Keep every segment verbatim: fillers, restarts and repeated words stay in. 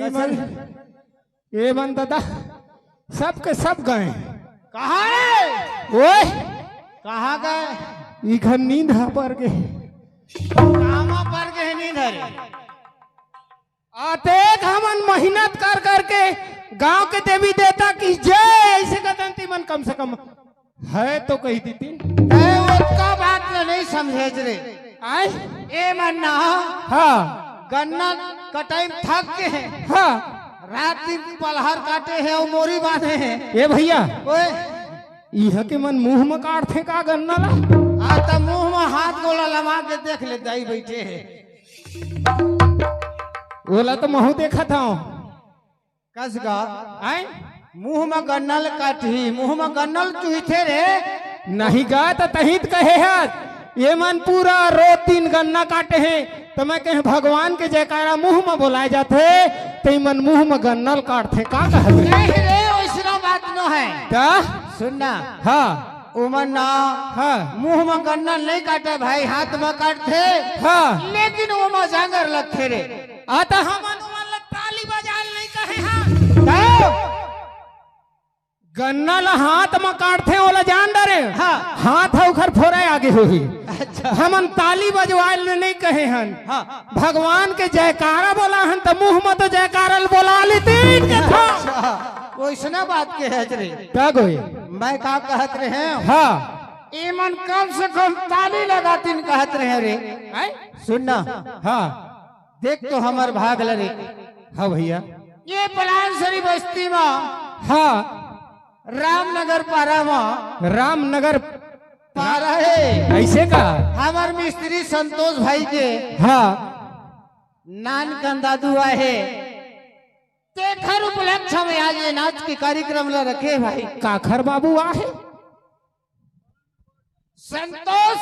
ए मन दादा, सब के सब गए। कहाँ रे? ओए, कहाँ गए? इखर नींद ह पर गे। कामा पर गे नींद हरे? अतेक हमन मेहनत कर करके गांव के देवी देवता की जय ऐसे कथन, ती मन कम से कम है तो कही दीती। ए, ओतका बात ल नहीं समझे रे। आय? ए मन ना, हाँ। गन्ना कटाई म थक के हे। हाँ। रात दिन पलहर काटे हे अउ मोरी बांधे हे। ए भैया, ओए। इहाँ के मन मुंह म काटथे का गन्ना ला? आ त मुंह म हाथ गोला लमा के देख ले, दाई बैठे हे। ओला तो महू देखत हंव। कस गा? आय? मुंह म गन्ना ल काटही, मुंह म गन्ना ल चुहिथे रे। नहीं गा, त तहीं त कहे हस, ये मन पूरा रोज दिन गन्ना काटे हे, त मैं कहे भगवान के जयकारा मुंह म बोलाए जाथे, त ये मन मुंह म गन्ना ल काटथे, का कहबे? नहीं रे, वैसना बात नो है। का? सुन ना। हाँ। ओमन ना हाँ। मुंह म गन्ना ल नहीं काटे भाई, हाथ म काटथे। हाँ। लेकिन ओमा जांगर लगथे रे। आ त हमन ओमन ल ताली बजाए ल नहीं कहे हन। का? गन्ना ल हाथ म काटथे, ओला जान डरे। हाँ। हाथ ह ओखर फोरे आगे होही। अच्छा। हमन ताली बजवाए ल नहीं कहे हन। हाँ। भगवान के जयकारा बोला हन, त मुंह म तो जयकारा ल बोला लेते इनके था। अच्छा, वैसना बात के है रे। का गोई? मैं का कहत रहे हंव? हाँ। एमन कम से कम ताली लगातिन कहत रहे रे। हैं? सुन ना। हाँ। देख तो हमर भाग ल रे। हाँ भैया। ये पलानसरी बस्ती म हाँ। रामनगर पारा म रामनगर पारा हे। ऐसे का? हमर मिस्त्री संतोष भाई के हाँ। नानकन दादू आहे। तेखर उपलक्ष्य म आज ये नाच के कार्यक्रम ल रखे भाई। काखर बाबू आहे? संतोष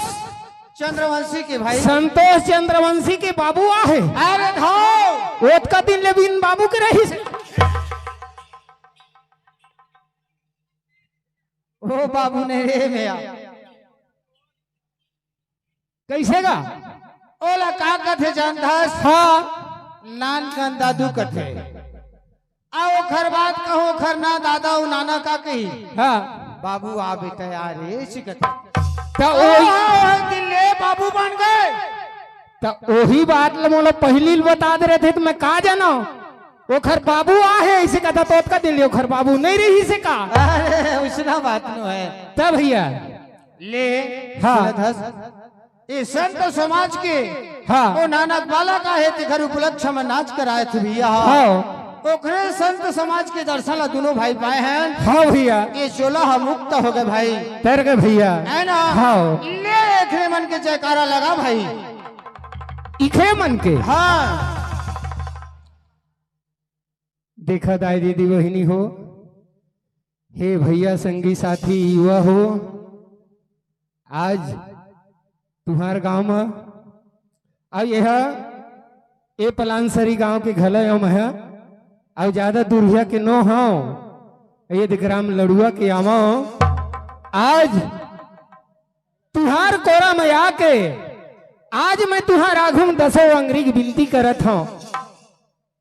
चंद्रवंशी के भाई। संतोष चंद्रवंशी के बाबू आहे। अरे धाव। ओतका दिन ले बिन बाबू के रहिस। ओ बाबू ने रे भैया। कैसे गा? ओला का कथे जानथस? हाँ। नानकन दादू कथे। आ ओखर बाद कहो, ओखर ना दादा अउ नाना का कही? हाँ। बाबू आ बेटा आ रे, ऐसे कथे। त ओही ओही दिन ले बाबू बन गए। त ओही बात ल मोला पहिली ल बता दे रहिते त मैं का जानंव? ओखर बाबू आहे ऐसे कथा, त ओतका दिन ले ओखर बाबू नहीं रहिसे का? अरे, वैसना बात नो है। त भैया। ले, हाँ। सुनत हस? ए संत समाज के हाँ। ओ नानक बालक आहे, तेखर उपलक्ष्य म नाच कराए थे भैया। हाँ। ओखरे संत समाज के दर्शन ला दुनों भाई पाए हन। हाँ भैया। ये चोला ह मुक्त हो गए भाई। तर गए भैया। है ना? हाँ। ले एखरे मन के जयकारा लगा भाई। इखरे मन के? हाँ। देखा दाई दीदी बहिनी हो, हे भैया संगी साथी युवा हो, आज तुंहर गांव म अउ एहा ए पलानसरी गांव के घला अउ मैं अउ ज्यादा दूरिहा के नो हंव, ये ग्राम लड़ुआ के आवा हंव। आज तुंहर कोरा म आके आज मैं तुंहर आघू म दसों अंगरी के बिनती करत हंव।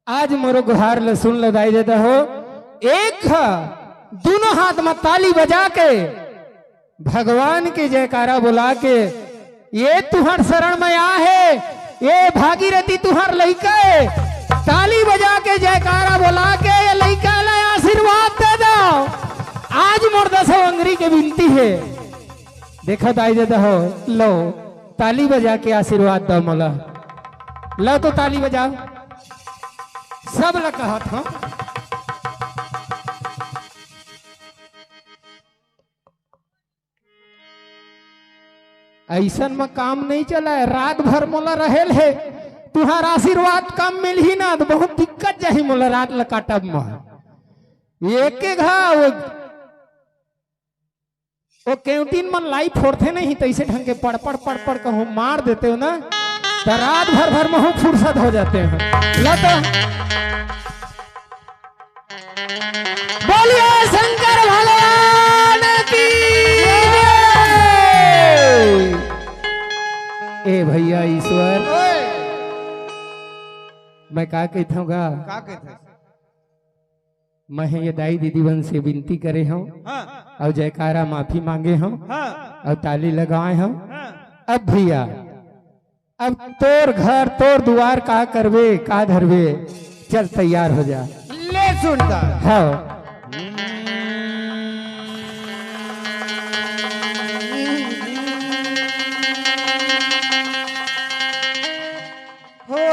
आज मोरो गुहार ल सुन ल दाई ददा हो। एक ह दुनों हाथ म ताली बजा के भगवान के जयकारा बोला के, ये तुंहर शरण म आहे, ये भागीरथी तुंहर लइका हे, ताली बजा के जयकारा बोला के ये लइका ल आशीर्वाद दे दव। आज मोर दसों अंगरी के बिनती हे। देखा दाई ददा हो, लो, ताली बजा के आशीर्वाद दव मोला। लो तो ताली बजाव। सब ल कहत हंव। अइसन म काम नहीं चलय, रात भर मोला रहे ल हे। तुंहर आशीर्वाद कम मिलही ना, त बहुत दिक्कत जाही मोला रात ल काटब म। एके घाव ओ केवटिन मन लाई फोड़थे नहीं, तइसे ढंग के पड़, पड़, पड़, पड़ कहूं मार देतेव ना, त रात भर, भर महूं फुरसत हो जातेंव। ला तो बोलिए शंकर भगवान की। ए भैया ईश्वर, ओए। मैं का कहिथंव गा? का कहिथंव? मैं ये दाई दीदी मन से विनती करे हंव हाँ। अउ जयकारा माफी मांगे हंव हाँ। अउ ताली लगाए हंव। हाँ। अब भइया, अब तोर घर तोर दुवार का करबे का धरबे, चल तैयार हो जा। ले सुनता। हाँ। हो।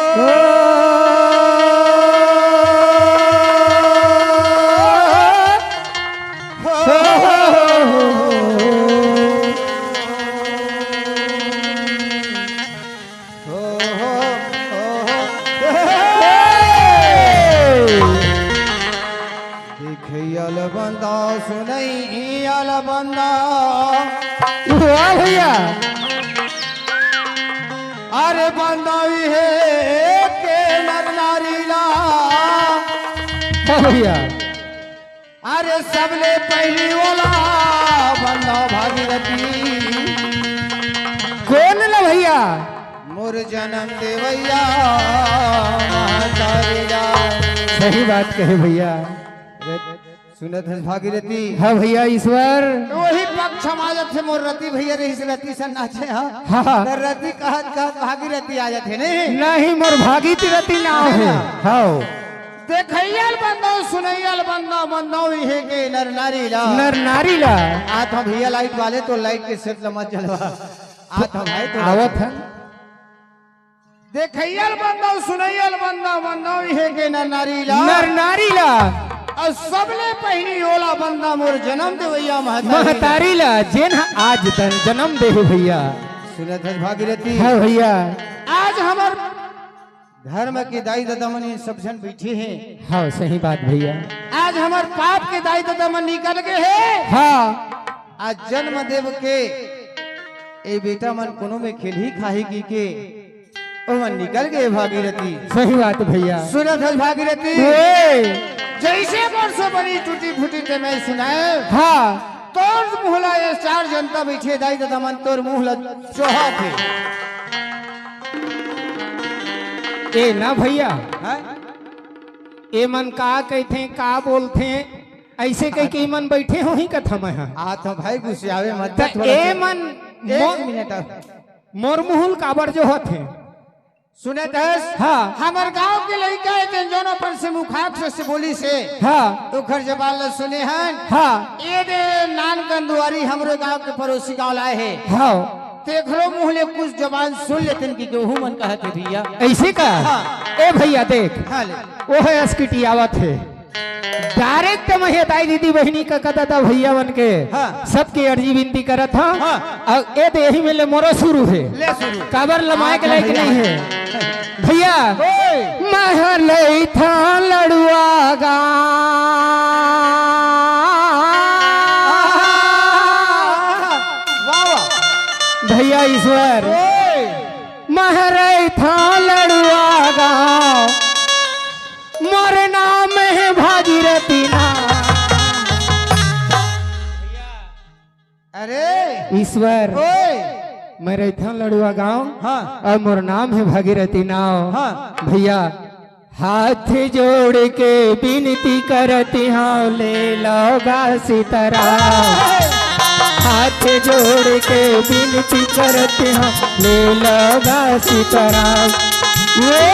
देखइया ल बंदा, सुनइया ल बंदा। वाह भइया। अरे बंदा इहे के नर नारी ला। हाँ भइया। अरे सबले पहिली ओला बंदा भागीरथी। कोन ला भइया? मोर जनम देवइया महतारी ला। सही बात कहे भइया। सुनत हस भागीरथी? हाँ भइया ईश्वर। तो वही पक्ष म आ जाथे मोर रति भइया रहिस रति सन नाचे हाँ। हाँ, हाँ। त रति कहत कहत भागीरथी आ जाथे नहीं? नहीं, मोर भागीरथी नाव हे। हाँ। देखइया ल बंदा, सुनइया ल बंदा, बंदा इहे के नर नारी ला। नर नारी ला। आत हंव भइया लाइट वाले, तो लाइट के सेट ल मत जलवा। आत हंव भाई तो आवत हंव। देखइया ल बंदा, सुनइया ल बंदा, बंदा इहे के नर नारी ला। नर नारी ला। अउ सबले पहिली ओला बंदा मोर जनम देवइया महतारी ला। महतारी ला, जेन ह आज तन जनम दे हे भइया। सुनत हस भागीरथी? हाँ भइया। आज हमर घर म के दाई ददा मन ये सब झन बइठे हे। हाँ, सही बात भइया। आज हमर पाप के दाई ददा मन निकल गे हे। हाँ। आज जनम देव के ए बेटा मन कोनो में खेलही खाही कहिके ओमन निकल गे भागीरथी। सही बात भइया। सुनत हस भागीरथी? ओए। जइसे मोर से बनी टूटी फूटी ते मैं सुनाए। हाँ। तोर मुंह ला ये चार जनता बइठे दाई ददा मन तोर मुंह ला चोहाथे। ए ना भइया। हाँ? ए मन का कहिथे, का बोलथे, अइसे कहिके ए मन बइठे होही कथंव मैं ह। आत हंव भाई गुसियावे मत त जा, थोड़ा ए सा। मन एक मो-, मिनट आ। मोर मुंह ल काबर जोहत हे? सुनत हस? हाँ। हमर गांव के लइका हे तेन जौन अपन से मुखाक्षर से बोलिस हे। हाँ। ओखर जबान ल सुने हन। हाँ। ए दे नानकन दुवारी हमरो गांव के पड़ोसी गांव लाए हे। हाँ। तेखरो मुंह ले कुछ जबान सुन लेतेन कि गेहूं मन कहत हे भइया। अइसे का? हाँ। ए भइया देख। हाँ ले। ओह अस्किटियावत हे। Direct मैं ये दाई दीदी बहिनी कका ददा भइया मन के हाँ। सबके अर्जी विनती करत हंव। हाँ। अउ ए दे एही में ले मोरो सुरू हे। ले सुरू। काबर लमाय के हाँ, लाइक भइया। नहीं हे। भइया, ओए। महर लइथा लड़ुआ गाँव। वाह, वाह। भइया ईश्वर, ओए। महर लइथा लड़ुआ गाँव। मोर नाम हे भागीरथी नाव। अरे। ईश्वर, ओए। मैं रहिथंव लड़ुआ गाँव हाँ। अउ मोर नाम हे भागीरथी नाव। हाँ। भइया, हाथ जोड़ के बिनती करत हंव, ले लव गा सीताराम। हाथ जोड़ के बिनती करत हंव, ले लव गा सीताराम। ये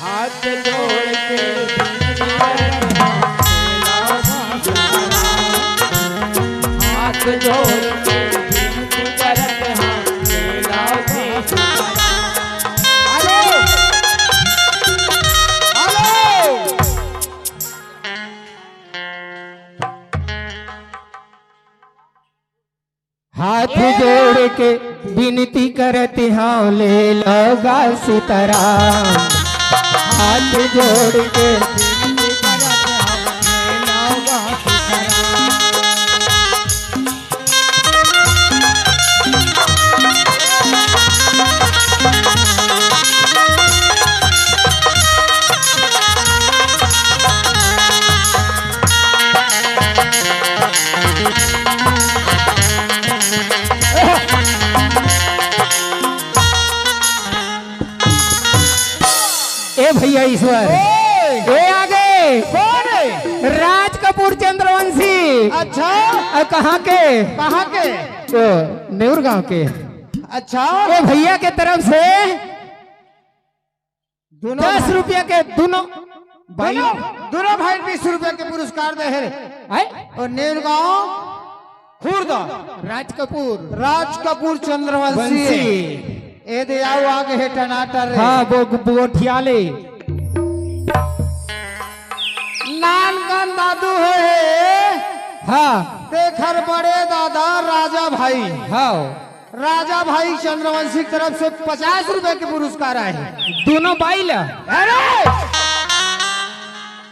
हाथ जोड़ के बिनती करत हंव, हाथ जोड़ के बिनती करत हंव, हेलो, हेलो। हाथ जोड़ के बिनती करत हंव, ले लव गा सीताराम। हाथ जोड़ के बिनती करत हंव, ले लव गा सीताराम। ए भैया ईश्वर, ओए! ए आगे। कौन है? राज कपूर चंद्रवंशी। अच्छा। अउ कहाँ के? कहाँ के? तो नेउर गांव के। अच्छा। ए भैया के तरफ से दोनों दस रुपया के दोनों भाई। दोनों, दोनों भाई बीस रुपया के पुरस्कार दे हे। हैं? अउ नेउर गांव खुर्द। राज कपूर। राज कपूर चंद्रवंशी। वंशी। ए दे आओ आगे हे टनाटर रे। हाँ, वो, वो ठियाले। नानकन दादू हे। हाँ। तेखर बड़े दादा राजा भाई। हाँ। राजा भाई चंद्रवंशी की तरफ से पचास रुपए के पुरस्कार आए हैं। दोनों भाई ला। अरे!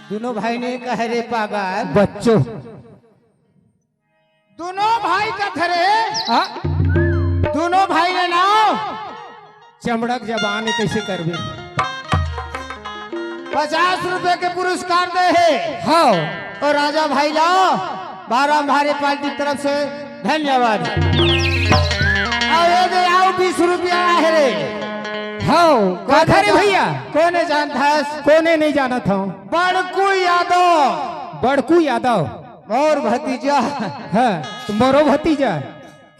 दोनों भाई ने कहे रे पागल। बच्चों। दोनों भाई का धरे। हाँ? दोनों भाई ने नाव। चमड़क जबान हे, कैसे करबे? पचास रुपए के पुरस्कार दे हे। हाँ। अउ राजा भाई ला, बारह भारे पार्टी की तरफ से धन्यवाद। अउ ए दे आओ बीस रुपया आहे रे। हाँ, का धरे भैया? कोने जानथस? कोने नहीं जानत हूँ। बड़कू यादव। बड़कू यादव। मोर भतीजा। हाँ, तो मोरो भतीजा।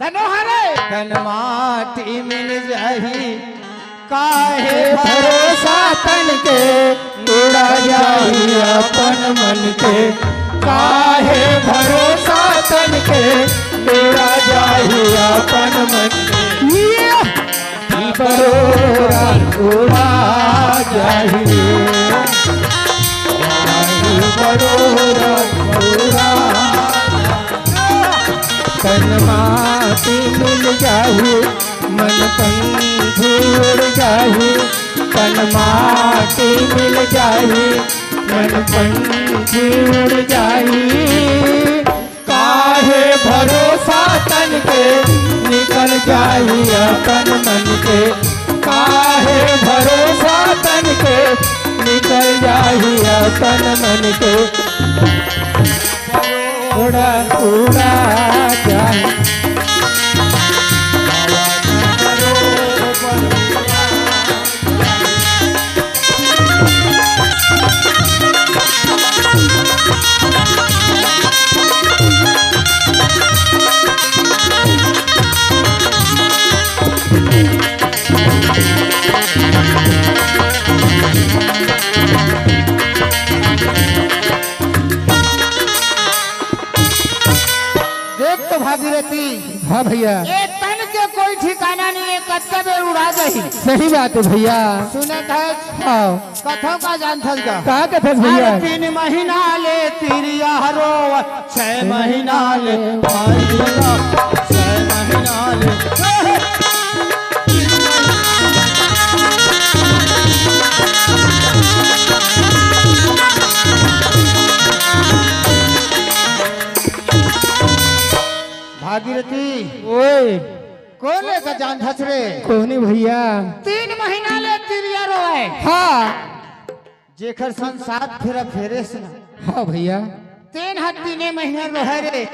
तनो हरे। तन माटी मिल जाही, काहे भरोसा तन के, उड़ा जाही अपन मन के। काहे भरोसा तन के, उड़ा जाही अपन मन के। ये बरोरा उड़ा जाही, बरोरा उड़ा। तन माटी मिल जाही, मन पंछी उड़ जाही। तन माटी मिल जाही, मन पंछी उड़ जाही। काहे भरोसा तन के, निकल जाही अपन मन के। काहे भरोसा तन के, निकल जाही अपन मन के। उड़ा, उड़ा जाए। देख तो भागीरथी। हाँ भैया। ए तन के कोई ठिकाना नहीं है, कतका बेर उड़ा जाही। सही बात है भैया। सुनत हस? हाँ। कथो का जानथस गा? का कथस भैया? अरे तीन महीना ले तिरिया हरो, छह महीना ले भाई लगा, छह महीना ले। भागीरथी। ओए। कोने का जानथस रे? कोने भैया? तीन महीना ले तिरिया रोए। हाँ। जेकर संग सात फेरा फेरेस ना। हाँ भैया। तेन ह तीने महीना रोहे रे।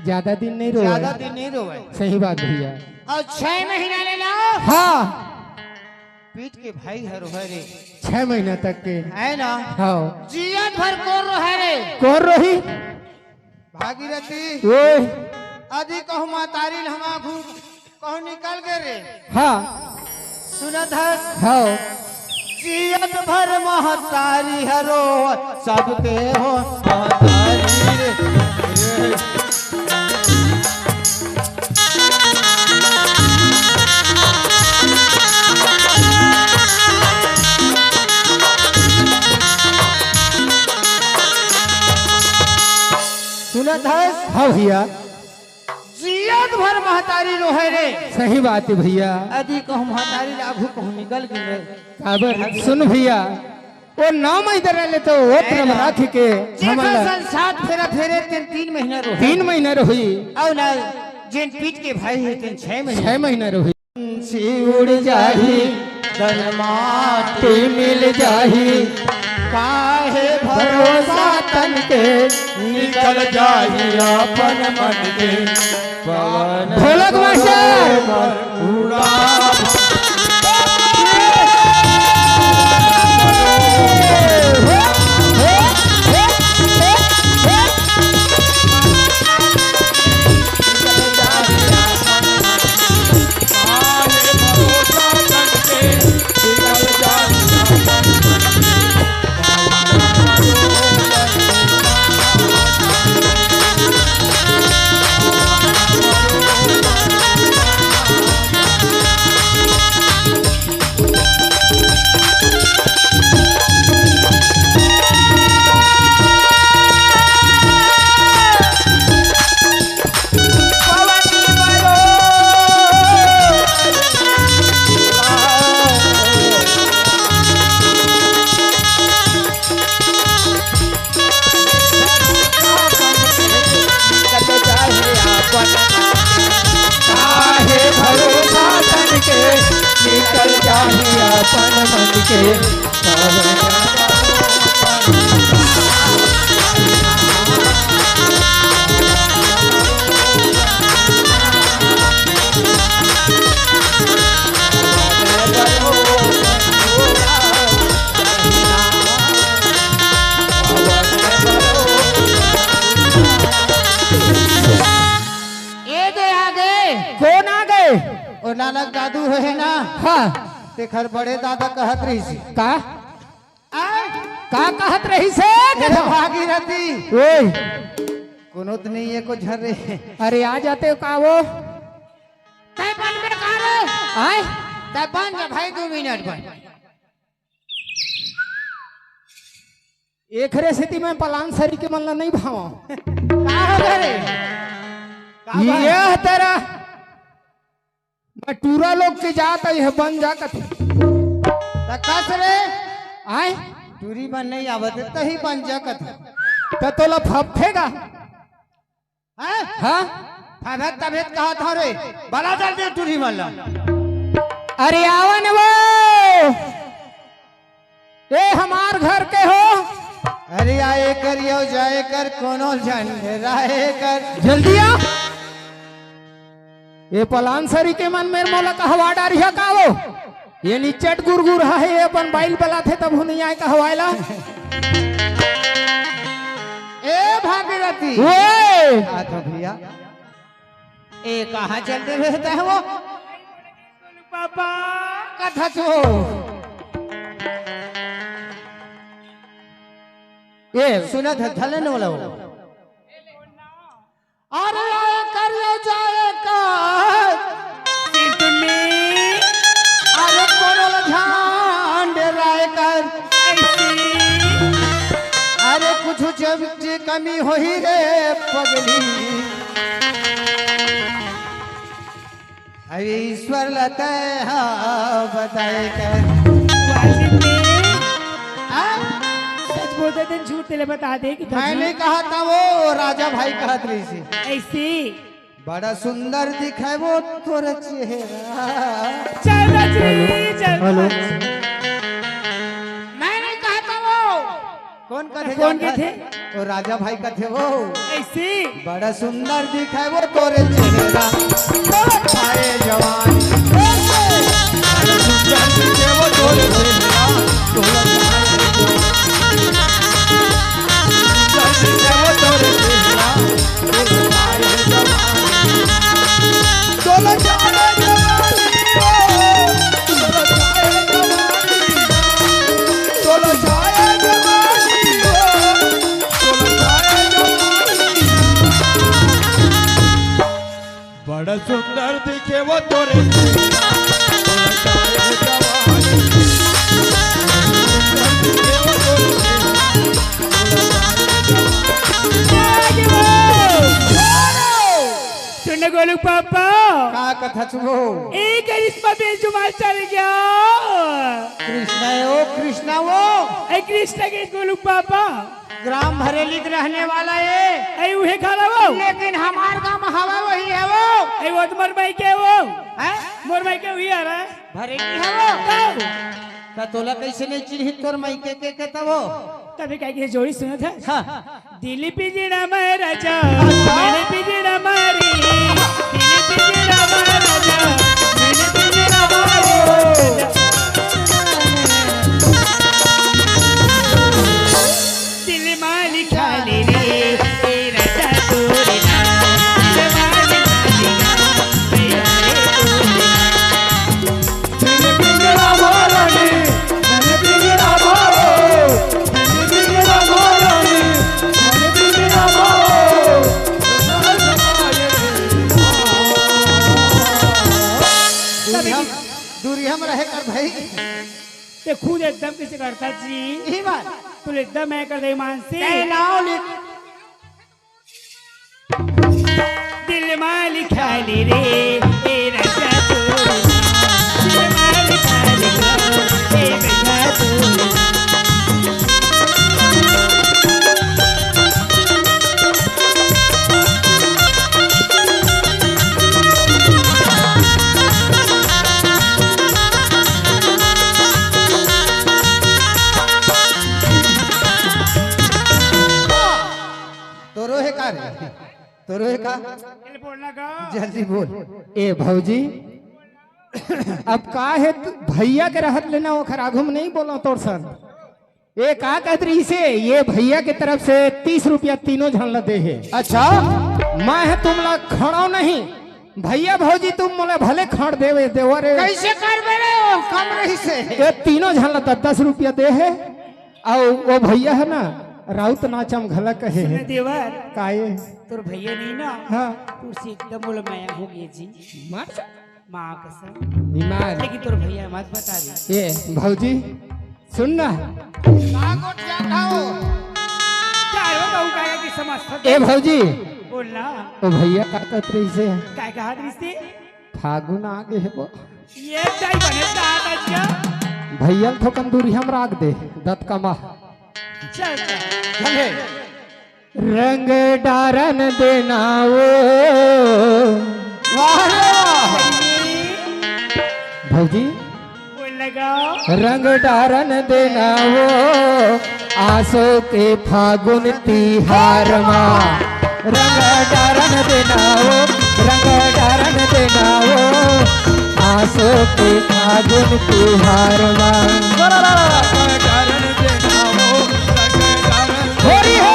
ज्यादा दिन नहीं रोए। ज्यादा दिन नहीं रोए। सही बात भैया। अउ छह महीना ले ना। हाँ। पीट के भाई ह रोहे रे। छह महीना तक के। है ना? हाँ। जियत भर कोन रोहे रे? कोन रोही? भागीरथी। ओए। अदी कहूँ महतारी ल हम आघू कहूँ निकल गे रे। हाँ। सुनत हस? हाँ। जियत भर महतारी हरो, सबके हो महतारी रे। सुनत हस? हाँ भैया। जियत भर महतारी रोहे रे। सही बात है भैया। अदी कहूँ महतारी लागू कहूँ निकल गे रे। काबर? सुन भैया, वो नौ महीना रहले तो वो प्रेम राख के जेकर हमला संग सात फेरा फेरे तेन तीन महीना रोहे। तीन महीना रोही। अउ ना, जेन पीट के भाई हे तेन छह महीना। छह महीना रोही। पंछी उड़ जाही, तन माटी मिल जाही, काहे भरोसा तन के, निकल जाही अपन मन के। पवन ढोलक मास्टर। उड़ा। ए दे आ गए। कोन आ गए? ओ नानक दादू हे ना? हाँ। तेखर बड़े दादा कहत रहिस। का? आ? का कहत रहिस हे? ए भागीरथी। ओए। कोनो त नहीं हे को झर रे। अरे आ जाते का वो? तै बन बे का रे? आय? तै बन जा भाई दू मिनट बर। एखरे सेती मैं पलान सरी के मन ला नहीं भावंव। का हो गे रे? का बात? ये तेरा मैं टूरा लोग के जात आई है बन जा कथे। त कस रे? आय? टूरी बन नहीं आवत, तही बन जा कथे। त तोला फपथे गा? हैं? हाँ? फबत तबत कहत हँव रे, बला जल्दी टूरी मन ला। अरे आवा न वो, ए हमार घर के हो। अरे आए कर यो जाए कर, कोनो झंड राहे कर। जल्दी आ। ए पलान सरी के मन मेर मोला कहवा डारिहा का वो? ये निचट गुरगुर हे, ये अपन बाइल बलाथे तब नहीं आय कहवाय ला। ए भागीरथी। ओए। आ तो भैया। ए कहाँ चल दे रहता है वो? पापा। कथा तो। ए सुना था धलन वाला वो। अरे आए कर यो जाए कर। सिंटमी। अरे कोरोल झांड राय कर। ऐसी। अरे कुछ जब जे कमी होही रे पगली। अरे ईश्वर लते हा बताए कर। वाशिंग में। हाँ? सच बोलते दिन झूठ तेले बता दे कि मैं नहीं कहा था वो, राजा भाई कहत रहिस हे। ऐसी। बड़ा सुंदर दिखे वो तोर चेहरा। चल रजनी, चल हेलो। रजनी। मैं नहीं कहा था वो। कोन कथे कोन जान कथे? ओ राजा भाई कथे वो। ऐसी। बड़ा सुंदर दिखे वो तोर चेहरा। बहुत भाए जवान। बड़ा सुंदर दिखे वो तोर चेहरा। बड़ा सुंदर दिखे वो तोरे। सुन गोलू पापा। का कथा छुबो? ए करिश्मा बेजुमार चल गया। कृष्णा हे ओ, कृष्णा वो। ए कृष्णा के गोलू पापा। ग्राम भरेली के रहने वाला हे। ए उहे खड़ा वो। लेकिन हमार गांव में हवा वही है वो। ए वो तुम्हार भाई के वो। हैं? मोर भाई के हुई आ रहा है। भरेली हे वो। तब। त तोला कैसे नहीं चिन्हित तोर मायके के, के तब वो? तभी कह के जोड़ी सुनत हे। हाँ। दिल पिंजरा में राजा, दिल पिंजरा मारे, दिल पिंजरा में राजा, दिल पिंजरा मारे। दिल मालिक खाली रे, तेरा जादू रे ना। दिल मालिक खाली ना, तेरा रे तू रे ना। दूरिया म, दूरिया म रहे कर भाई। ते खुद एकदम किसे करता जी? यही बात। तू एकदम मैं कर दे मानसी। ते नाव लिख। दिल मालिक खाली रे, ए राजा तोरे नाम। दिल मालिक खाली रे, ए राजा तोरे नाम। तोरो हे का? जल्दी बोल। ए भौजी, अब का हे, तू भैया के रहत ले ना, ओखर आगू में नहीं बोला तोर सन। ए का कहत रहिसे, ये भैया के तरफ से तीस रुपया तीनों झन ला दे हे। अच्छा। मैं हे तुमला खड़ो नहीं, भैया भौजी तुम मोला भले खड़ देवे देवर रे। कैसे करबे रे, ओ कम रहिसे। ये तीनों झन ला दस दस रुपया दे हे। अउ वो भैया हे ना, राउत नाचम घला कहे हे। सुने देवर, काये? तोर भैया नहीं ना, हाँ। तोर से एकदम बोला मैं हो गई जी। मार। माँ कसम। बीमार। लेकिन तोर भैया मत बता दे। ए भौजी, सुन ना। का गोठिया खाओ? का हो कहूँ, काहे की समस्या? ए भौजी। बोल ना। ओ भैया का कहत रहिसे? काय कहत रहिसे? फागुन आ गे हे वो। ये दाई बने दादा जी। भैया ल थोकन दूरिहा म राख दे, दत कमा। चल, चल। चल हे। रंग डारन देना वो। वाह रे वाह। भौजी। बोल लगाओ। रंग डारन देना वो, आसो के फागुन तिहार मा। रंग डारन देना वो, रंग डारन देना वो, आसो के फागुन तिहार मा। रंग डारन देना वो, रंग डारन होरी हो।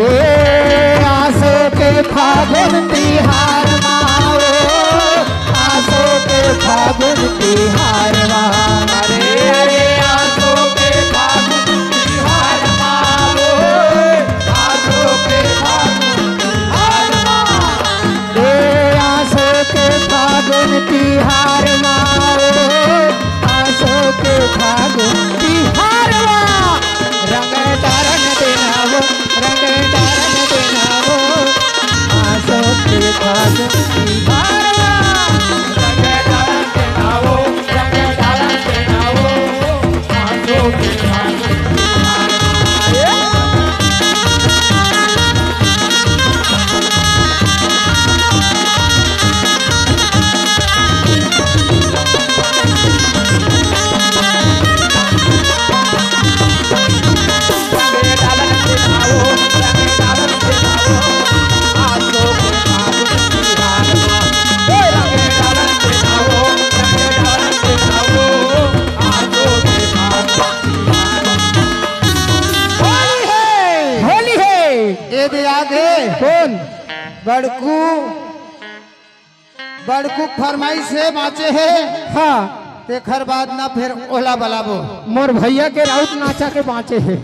ए, आसो के फागुन तिहार मा, ओ, आसो के फागुन तिहार मा। अरे, अरे, आसो के फागुन तिहार मा, ओ, आसो के फागुन तिहार मा। ए, आसो के फागुन तिहार मा, ओ, आसो के फागुन तिहार मा। रंग डारन देना वो, रंग डारन देना वो, आसो के फागुन तिहार मा। रंग डारन देना वो, रंग डारन देना वो, आसो के फागुन तिहार मा। होली हे। होली हे। ए दे आगे। कौन? बड़कू। बड़कू फरमाइश हे, बाँचे हे। हाँ। तेखर बाद ना फेर ओला बलाबो। मोर भैया के राउत नाचा के बाँचे हे।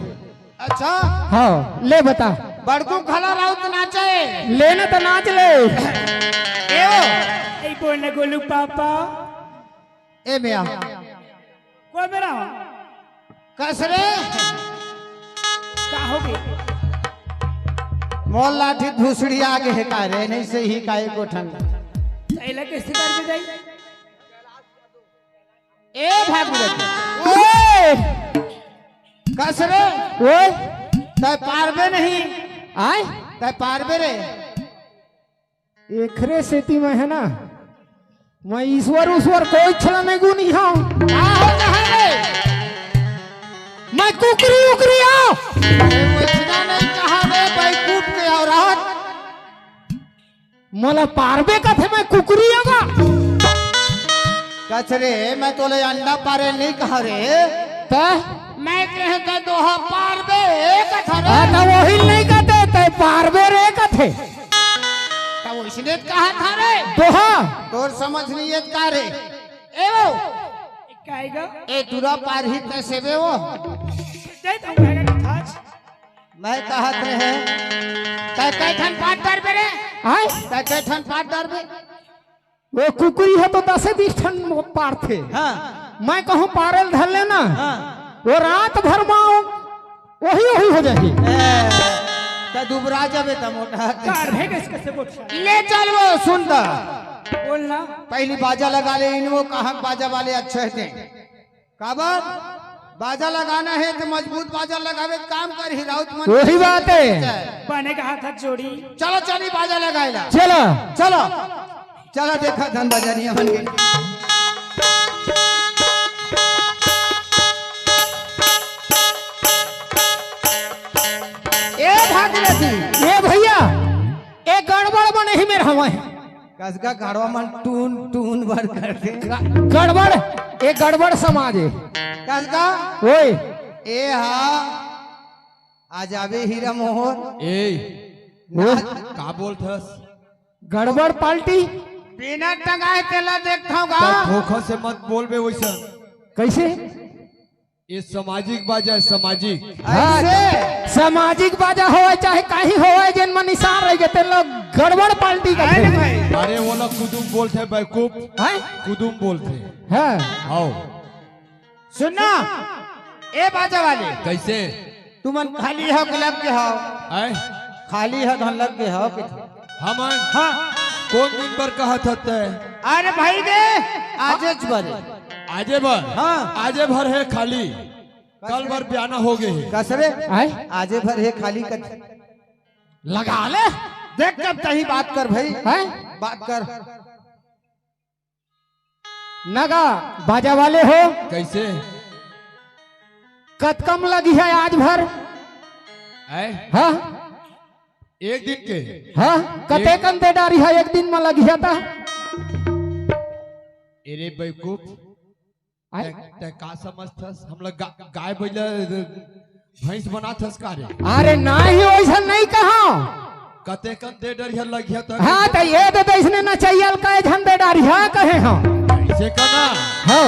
अच्छा। हाँ, ले बता। बड़कू घला राउत नाचे। लेना तो नाच ले। ए ओ। ए बोल ना गोलू पापा। ए मिया। कोई मेरा हो? कस रे? का हो गे? मोर लाठी भुसड़ी आ गे हे का रे? नहीं से ही का एको ठन। तैला कैसे कर दे जाई? ए भागवत। ओए! कस रे? ओए! तै पारबे नहीं। आय? तै पारबे रे। एखरे सेती मैं हे ना, मैं ईश्वर उश्वर कोई छला नहीं गुनी हूँ। का हो कहा रे? मैं कुकरी उकरी हूँ। ए, वैसना नहीं कहा रे, बैकूफ के औरत। मोला पारबे कथे मैं कुकरी हूँ का? कच रे, मैं तोले अंडा पारे नहीं कहा रे। त? मैं कहे त दोहा पारबे कथा रे। हाँ, त वही नहीं कहते, ते पारबे रे कथे। त वैसने कहा था रे। दोहा। तोर समझ नहीं है का रे। ए वो। काहेगा? ए दूरा पार ही तैसे बे वो। दे तो काहेगा कि थाच। मैं कहत रहे। तै कै ठन पार डरबे रे? आय? तै कै ठन पार डरबे? वो कुकरी हे तो दसे बीस ठन पारथे। हाँ। मैं कहूँ पारेल धर लेना। हाँ। वो रात भर मा वही वही हो जाही। ए, त दुबरा जाबे त मोटा। कार है किस कैसे बोल? ले चल वो सुन त। बोलना। पहली बाजा लगा ले इन वो कहाँ बाजा वाले अच्छे थे। काबर? बाजा लगाना है तो मजबूत बाजा लगावे काम कर ही राउत मन। वही बात है। बने का हाथ हाथ जोड़ी। चलो चली बाजा लगाएला। चलो। चलो। चला देखा धन बजानिया मन के। ए भागीरथी, ए भैया, ए गड़बड़ बने ही मेर हवय। कसका गड़बड़ मन टून टून बर करथे। ग-, गड़बड़, ए गड़बड़ समाज हे। कसका? ओए। ए हा, आ जाबे हीरा मोहन। ए, ओए। का बोलथस? गड़बड़ पार्टी। बिना टंगाए तेला देखथव गा। त धोखा से मत बोलबे वैसन। कैसे? ये सामाजिक बाजा हे, सामाजिक। हाँ, ऐसे? सामाजिक बाजा होवय चाहे काही होवय, जेन मन निशान रह गे, तेन लोग गड़बड़ पार्टी करथे। अरे भाई। अरे, वो लोग कुदुम बोलथे, बेवकूफ। हैं? कुदुम बोलथे। हाँ। आओ। सुनना, ए बाजा वाले। कैसे? तुमन खाली हो कि लग गे हो? आय? खाली हो धन लग गे हो कि? हमन? हाँ। कोन दिन बर कहत हस तैं? अरे भाई दे, आजेच बर। आजे बर? हाँ। आजे भर हे खाली। कल बर बयाना हो गे हे। कस रे? आय? आजे भर हे खाली कस। लगा ले। देख कब तही बात कर भाई। हैं? बात कर। नगा बाजा वाले हो। कैसे? कतका म लगिहा आज भर? आय? हाँ? एक दिन के? हाँ? कतेकन दे डारिहा एक दिन म लगिहा त? एरे बेवकूफ। आय? तैं, तैं का समझथस? हमला गा-, गाय बइला भैंस बनाथस का रे? अरे नाही, ओइसन नहीं कहा। कतेकन दे डरिहा लगिहा त हाँ, त ये दे दे इसने नचैया ल कई झन दे डारिहा कहे हो। ऐसे का ना? हो।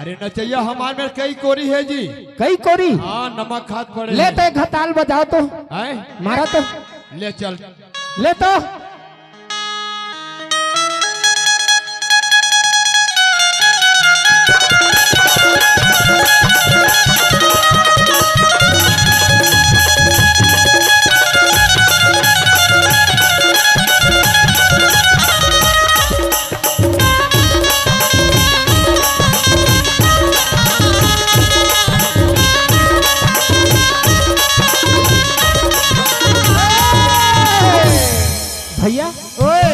अरे नचैया हमार मेर कई कोरी हे जी। कई कोरी? हाँ, नमक खात पड़े ले हे। त एक घताल बजाओ तो। हैं? मारा तो। ले चल। ले तो। भैया, ओए।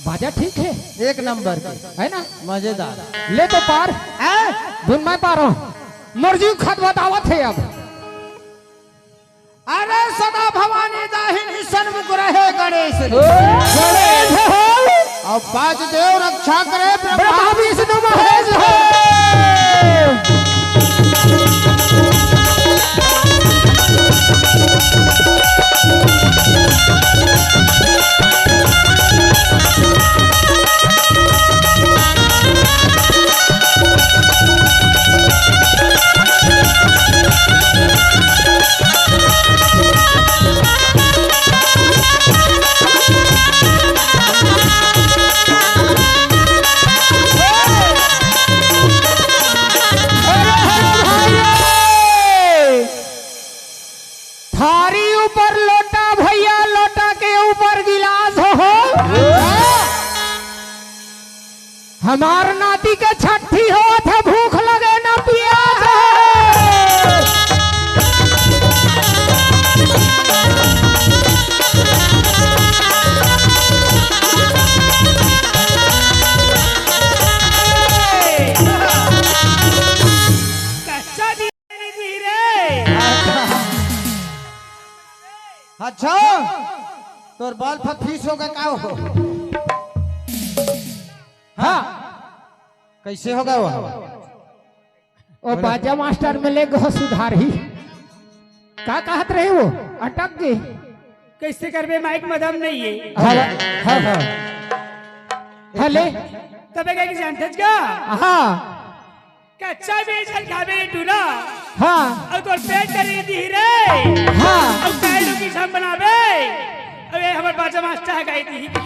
बाजा ठीक हे? एक नंबर के। हे ना? मजेदार। ले तो पार। हैं? धुन मैं पार हूँ। मर्जी खत बतावत हे अब। अरे सदा भवानी दाहिनी सन्मुख रहे गणेश। गणेश हो। अब पांच देव रक्षा करे ब्रह्मा ब्रह्मा विष्णु महेश हो। थारी ऊपर लोटा भैया, लोटा के ऊपर गिलास हो, हो। हमार नाती के छट्ठी होत हे, भूख लगे ना पियास हे। कच्चा दी रे। अच्छा, तोर बाल फफीस हो गे का हो? हाँ। कैसे हो गे वो? ओ बाजा मास्टर में ले गो सुधारही। का कहत रहे वो? अटक गे। कैसे करबे, माइक म दम नहीं हे। हाँ, हाँ, हाँ। हाँ, ले। तबे कहे कि जानथस का? हाँ। कच्चा बीज हल खाबे रे टूरा। हाँ। अउ तोर पेट करी दी रे। हाँ। अउ काहे लोग की छम बनाबे। अबे हमर बाजा मास्टर गाई दी।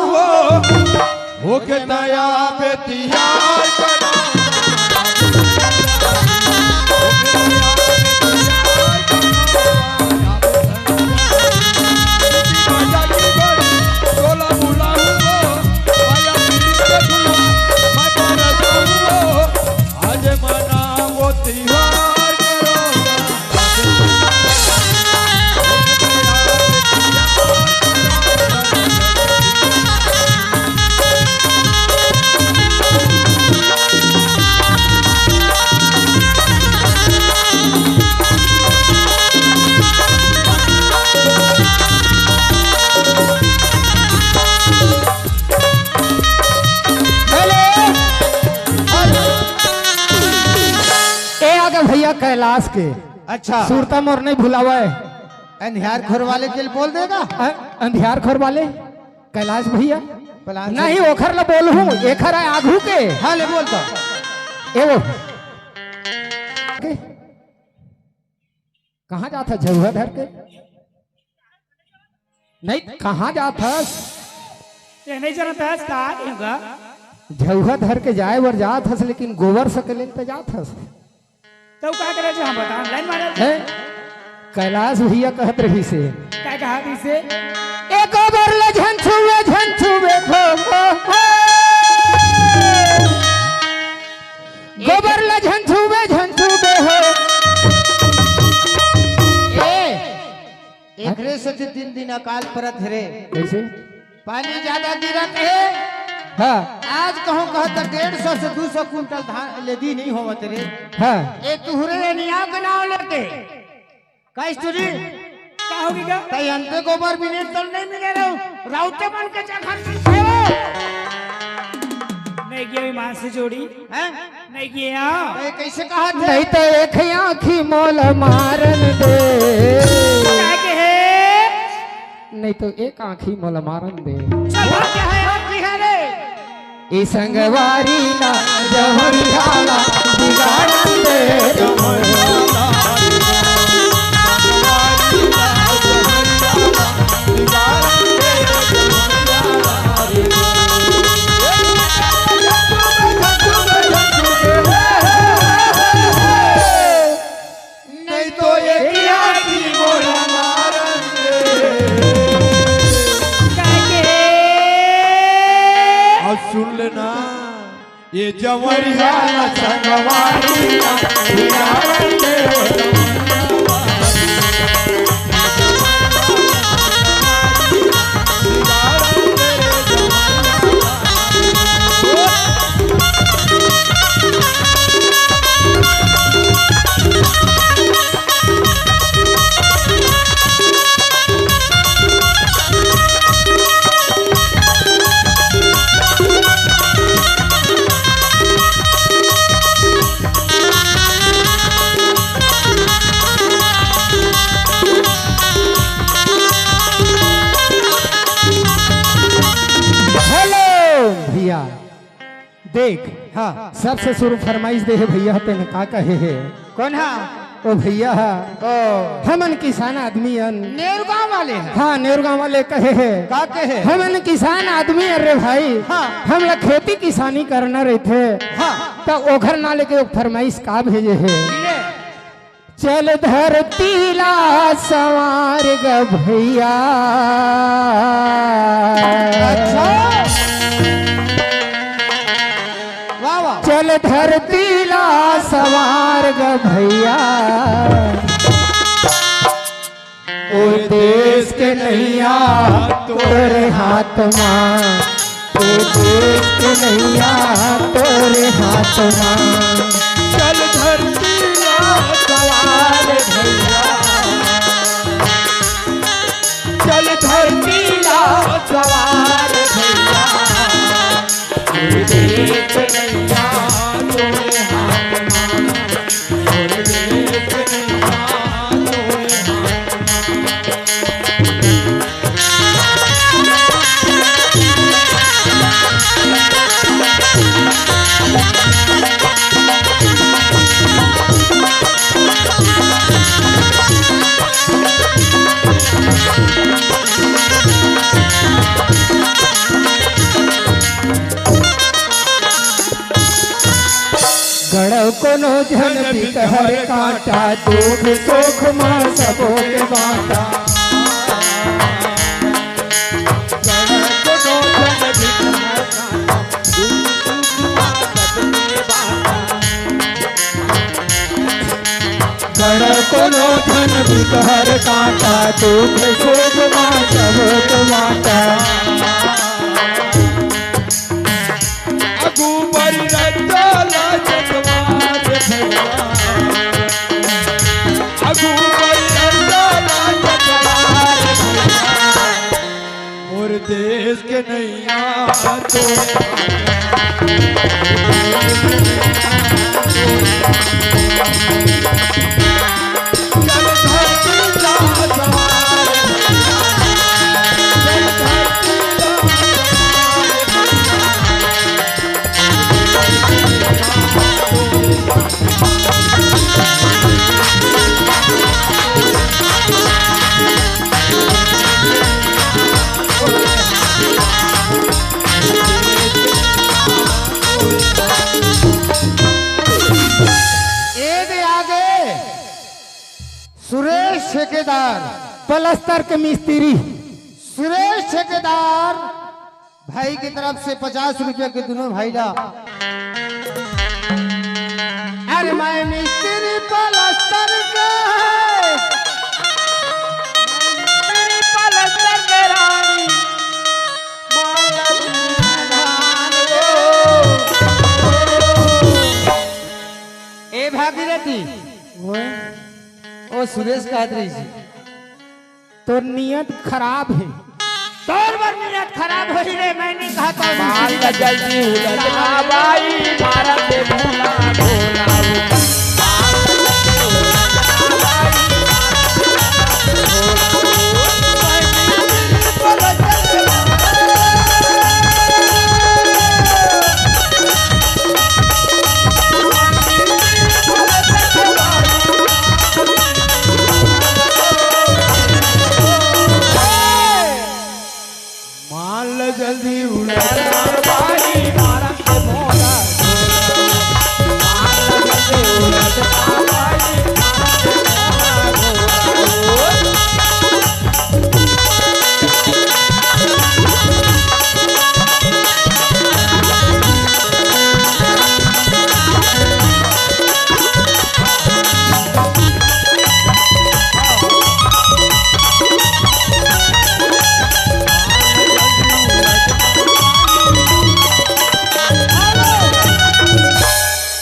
हो, होके तैयार पे तैयार करो। आज मनाओ तिहार करो। हेलो। ए आगे भैया कैलाश के। अच्छा। सुरता मोर नहीं भुलावे। अंधियार खोर वाले के बोल देगा। अ-, अंधियार खोर वाले कैलाश भैया। कैलाश नहीं, ओखर ला बोलहूँ, एखर आय आघू के। हाँ, ले बोल तो। ए वो। के? कहाँ जात हस झउहा धर के? नहीं, कहाँ जात हस? ये नहीं जानत हस का होगा? झउहा धर के जाए बर जात हस, लेकिन गोबर सकलेन पे जात हस। तो का करे जो हम बता, लाइन मारे। हैं? कैलाश भैया कहत रहिसे। का कहा दिसे? ए गोबर ल झन छुवे, झन छुवे, हो, हो, हो। गोबर ल झन छुवे, झन छुवे हो। ए, एकरे सेती तीन दिन अकाल परत हे रे। कैसे? पानी ज्यादा गिरत हे। हाँ। आज कहूँ कहत डेढ़ सौ से दू सौ कुंटल धान ले दी नहीं होवत रे। हाँ। ए तुहरे ले निया के नाव लेके। का स्टोरी? का होगे गा? तई अंते गोबर बिने तल नहीं मिले रहो। राउते मन के जगह नहीं थे वो। नहीं गया ईमान से जोड़ी। हैं? नहीं गया। ए, कैसे कहा थे? नहीं तो एक आँखी मोला मारन दे। का कहे? नहीं तो एक आँखी मोला मारन दे। चल, क्या है, और की है रे? ए संगवारी ला, जहरिया ला, बिगाड़न दे। नहीं तो एक आँखी मोला मारन दे। और सुन लेना, ये जवरिया संगवारी हेलो भैया, देख, हाँ। सबसे शुरू फरमाइश दे हे भैया, तेन का कहे हे? कौन हा? ओ भैया हा। ओ। हमन किसान आदमी अन। नेरगांव वाले हैं। हाँ, नेरगांव वाले कहे हे। का कहे? हमन किसान आदमी अन रे भाई। हाँ। हमला खेती किसानी करना रहिथे। हाँ। त ओखर ना लेके एक फरमाइश का भेजे हे। ले। चल धरती ला संवार ग भैया। अच्छा। वाह, वाह। चल धरती ला संवार ग भैया। ओ देश के नैया तोरे हाथ मा। ओ देश के नैया तोरे हाथ मा। चल धरती ला संवार भैया। चल धरती ला संवार भैया। ओ देश के नैया तोरे हाथ मा। कोनो झन बिकहर कांटा, दुख सुख मा सबो के बांटा। गड़ कोनो झन बिकहर कांटा, दुख सुख मा सबो के बांटा। अगू बड़ी रद्दा ला चकमा दे भैया। अगू बड़ी रद्दा ला चकमा दे भैया। मोर देश के नैया तो ए दे आगे सुरेश ठेकेदार, पलस्तर के मिस्त्री। सुरेश ठेकेदार भाई की तरफ से पचास रुपया के दोनों भाई ला। अरे मैं मिस्त्री पलस्तर के, मिस्त्री पलस्तर के रानी, मालम धान वो। ए भागीरथी, ओए। ओ सुरेश कहत रहिस, तोर नियत खराब हे। तोर बर नियत खराब होही रे, मैं नइ कहत हंव। माल ला जल्दी उलट ना भाई, मारा से भोला भोला। माल जल्दी उड़ा।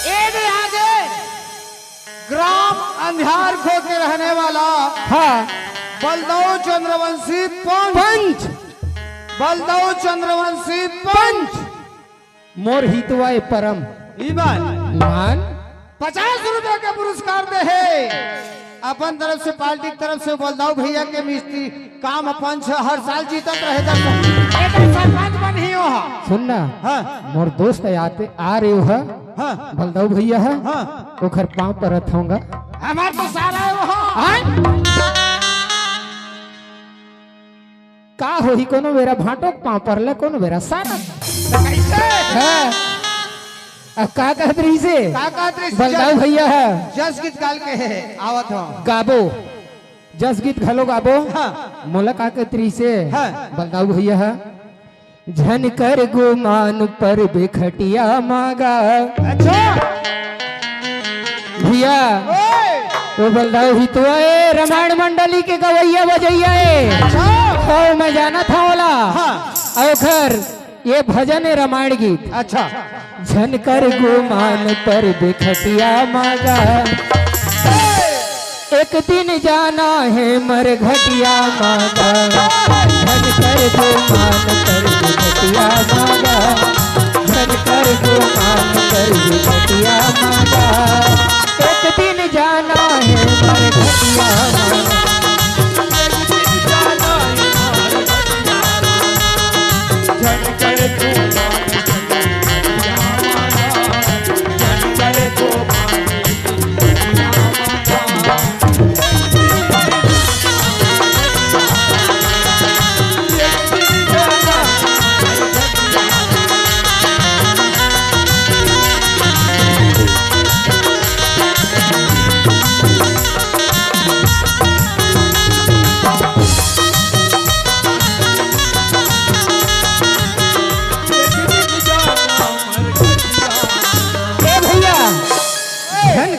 ए दे आगे ग्राम अंधियार खो के रहने वाला, हाँ। बलदऊ चंद्रवंशी पंच। पंच। बलदऊ चंद्रवंशी पंच। पंच। मोर हितवा ए परम। ईमान। ईमान। पचास रुपया के पुरस्कार दे हे। अपन तरफ से, पार्टी की तरफ से बलदऊ भैया के मिस्त्री काम पंच ह, हर साल जीतत रहे दर्शक। एकर सरपंच बनही ओहा। सुन ना। हाँ। मोर दोस्त आते, आ रहे हो ह। हाँ। बलदऊ भैया ह। हाँ। ओखर पाँव परत होंगा। हमार तो सारा है वो। हाँ। का होही, कोनो बेरा भांटो के पाँव परले, कोनो बेरा सारा। तो कैसे? हाँ। अब का कहत रहिसे? का कहत रहिसे? बलदाऊ जस-, भैया ह। जस गीत गाल के हे, आवत हो। गाबो। जस गीत घलो गाबो। हाँ। मोला का कहत रहिसे? हाँ। बलदाऊ भैया ह। झन कर गुमान परबे खटिया मागा। अच्छा। भैया, ओए। वो बलदाऊ हितवा ए, रामायण मंडली के गवैया बजैया ए। अच्छा। और मैं जानत हंव ओला। हाँ। अउ ओखर ये भजन ए, रामायण गीत। अच्छा। झन कर गुमान परबे खटिया मागा। एक दिन जाना हे मरघटिया मागा, झन कर गुमान परबे खटिया मागा, झन कर गुमान परबे खटिया मागा। एक दिन जाना हे मरघटिया मागा।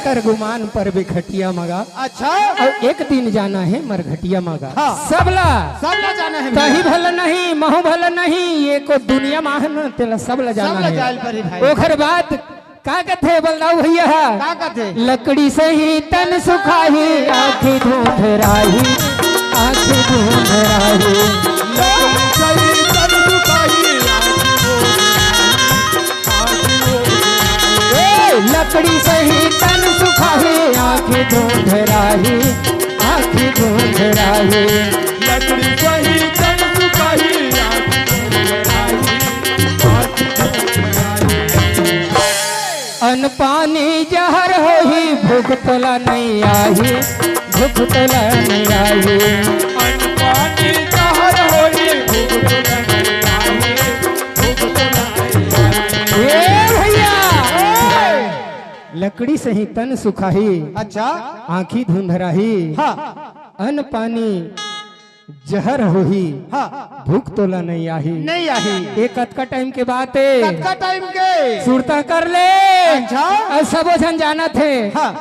कर गुमान पर बिखटिया मगा। अच्छा। अउ एक दिन जाना हे मरघटिया मगा। हाँ। सबला सबला जाना हे तही भैया। भला नहीं, महू भला नहीं, ये को दुनिया माहन तेला सबला जाना सबला हे। जाल पर ही भाई। ओखर बाद का कथे बलदाऊ भैया? का कथे? लकड़ी से ही तन सुखाही, आँखी धुंधराही, आँखी धुंधराही। सही तन सुखाही। ए, लकड़ी से ही तन सुखाही, आँखी धुंधराही, आँखी धुंधराही। लकड़ी सही तन सुखाही। अन पानी जहर होही, भूख तोला नहीं आही, भूख तोला नहीं आही। अन पानी जहर होही, भूख तोला नहीं आही, भूख तोला नहीं आही। ए भैया, लकड़ी से ही तन सुखाही, अच्छा। आँखी धुंधराही। हाँ। अन पानी जहर होही, हाँ। भूख तोला नहीं आही। नहीं आही। ये कतका टाइम के बात हे? कतका टाइम के? सुरता कर ले। अच्छा। अउ सबो झन जानत हे। हाँ।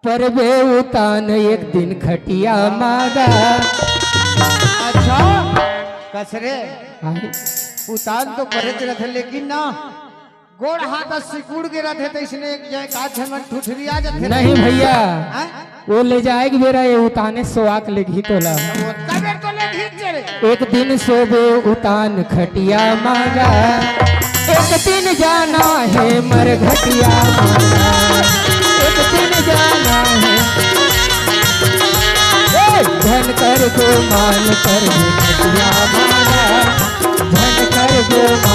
परबे उतान एक दिन खटिया मागा। अच्छा। कसरे आही। उतान तो परत रथे, लेकिन ना गोड़ हाथ ह सिकुड़ के रथे, त इसने एक जाए का झन मन ठुठरिया जाथे। नहीं भैया, हैं? वो ले जाए के बेरा ये उताने सोआक लेगही तोला। ओतका बेर तो लेगही रे। एक दिन सोबे उतान खटिया मागा, एक दिन जाना हे मरघटिया मागा, एक दिन जाना हे। ए, धन कर गुमान पर खटिया मागा, धन कर गुमान